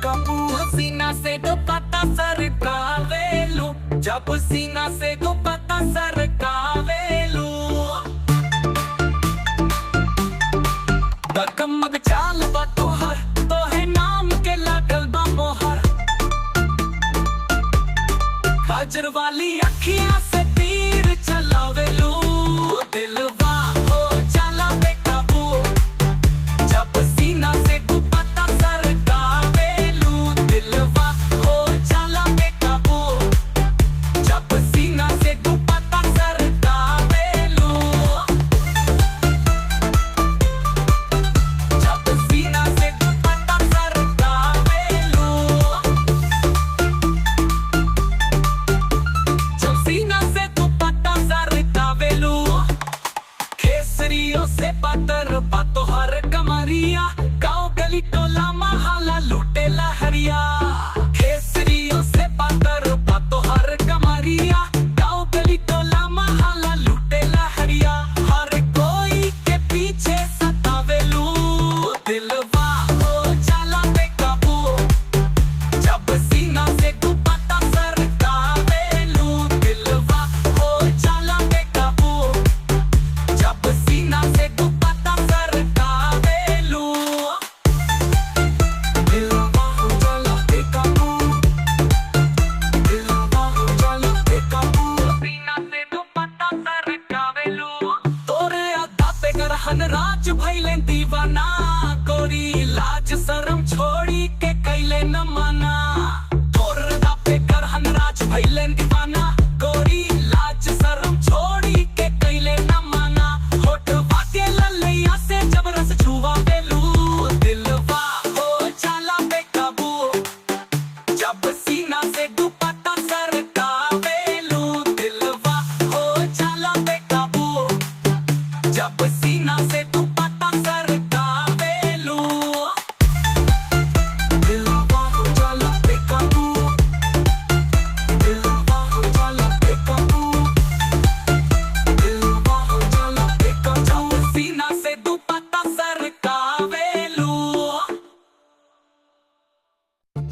बेकाबू। सीना से दुपट्टा सरकावेलू, जब सीना से दुपट्टा सरकावेलू। दकमग चाल बा तोहर, तोहे नाम के लागल बा मोहर। काजर वाली अखियां से तीर चलावेलू, दिलवा हो जाला बेकाबू। जब सीना से दुपट्टा सरकावेलू, दिलवा हो जाला बेकाबू। जब सीना से दुपट्टा सरकावेलू, जब सीना से दुपट्टा सरकावेलू, जब सीना से दुपट्टा सरकावेलू। खेसरियों से पातर बा तोहर कमरिया, गाँव गली टोला मोहल्ला लूटे लहरिया। खेसरियों से पातर बा तोहर कमरिया, गाँव गली टोला मोहल्ला लूटे लहरिया। हर कोई के पीछे सतावेलू, दिलवा हो जाला बेकाबू। जब सीना से दुपट्टा सरकावेलू, दिलवा हो जाला बेकाबू। जब सीना से दुपट्टा सरकावेलू, दिलवा हो जाला बेकाबू, दिलवा हो जाला बेकाबू। सीना से दुपट्टा सरकावेलू। तोरे अदा पे करहन राज भइले दीवाना, गोरी लाज शरम छोड़ी के कैले न माना। तोर अदा पे करहन राज भइले दीवाना, गोरी लाज शरम छोड़ी के कैले न माना। होठवा के ललैया से जबरस छुआवेलू, दिलवा हो जाला बेकाबू। जब सीना से